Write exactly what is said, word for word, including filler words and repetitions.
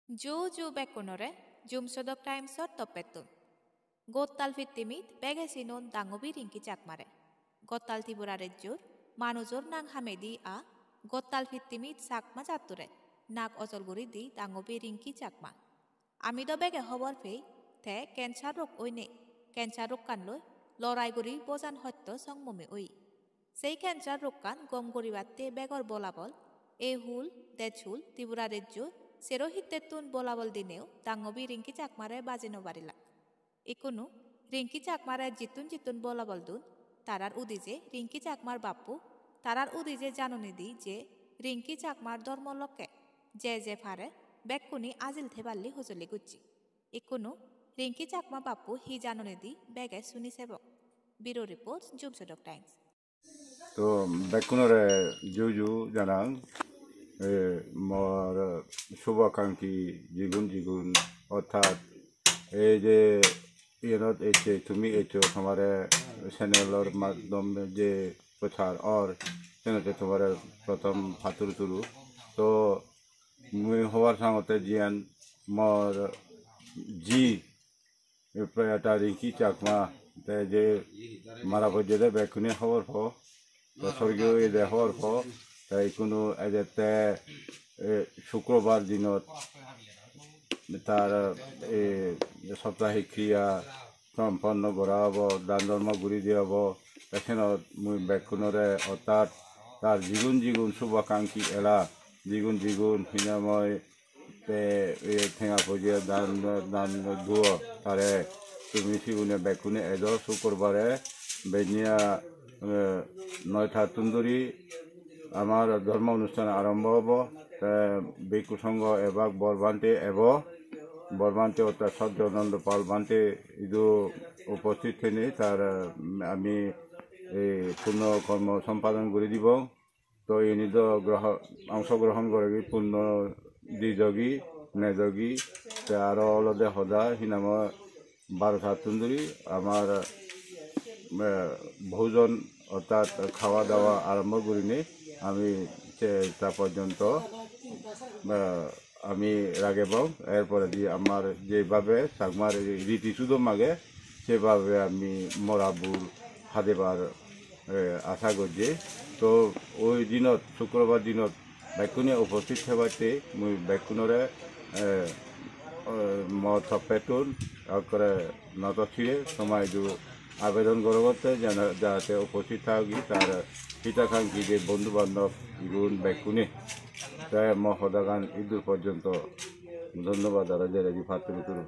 Ju ju bekkunore, Jum Sodok Times-or toppettun. Gottal pittimit bege sinon dangubi Rinki Chakmare. Gottal Tripura rejjor manujor nang hamedi a gottal pittimit Chakma jatture nak ojol guri di dangubi Rinki Chakma. Ami do bege hobor pei te cancer rok oine, cancer rokkan loi lorai guri bojan hotto songmomi oi. Sei cancer rokkan gom guribatte begor bolabol, ei hul, dej hul, Tripura rejjor sero hittettun bolabol dineo dangubi Rinki Chakmare baji no parila. Ikkunu Rinki Chakmare jittun jittun bolabol dun, tarar udije Rinki Chakmar bappu, tarar udije janoni di je Rinki Chakmar dhormo lokke je je pare bekkuni ajil theballi hojoli gocche. Ikkunu Rinki Chakma bappu hi janoni di bege suni sebong. Bureau Report, Jum Sodok Times. To bekkunore ju ju janang, e, mor shubhakankhi jigun jigun, orthat ei je iyenot ecche tumi eccho, tomare channel-or maddhome je prochar or, senotte tomare prothom pattur turu. To mui hobar sangotte jiyan mor ji, e, Prayata Rinki Chakma, te je mara pojjede bekkune hobor po, te sorgiyo oyede hobor po, te ikkunu ejette, e, Sukrobar dinot tar, e, saptahik kriya somponno gora obo, dan dhormo guri diya obo. Te senot mui bekkunore, orthat tar jigun jigun shubhakankhi ela, jigun jigun hinamoi te, e, tenga poje dan, dan duo tare, tumi sigune bekkune ejo Sukrobare benya, e, noitattun duri amar dhormo onusthan arombo obo. Te bhikkhu songho ebak, bor bhante ebo, bor bhante orthat Satyananda Pal bhante idu uposthit heinei tar, e, ami ei punno kormo sompadon guri dibong. To iyeni do groho-, ongsho grohon goregi, punno dijogi, nejogi, te aro olode hoda hinamo barotattun duri amar, eh, bhojon orthat khawa dawa arombo gurinei ami sesta porjonto, eh, ami ragebong. Er poredi amar jebhabe Chakmar riti sudom age, sebhabe ami mora bul hadebar, eh, asha gojje. To oi dinot, Sukrobar dinot bekkune uposthit thebatte mui bekkunore, eh, eh, mo toppettun ekkore noto sire somaidu abedon gorogotte jana-, jate uposthit thagi tar hitakankhi je bondhu bandhob gun bekkune. Te mo hodagan iddur porjonto, dhonnobad aro jeredi pattur turu.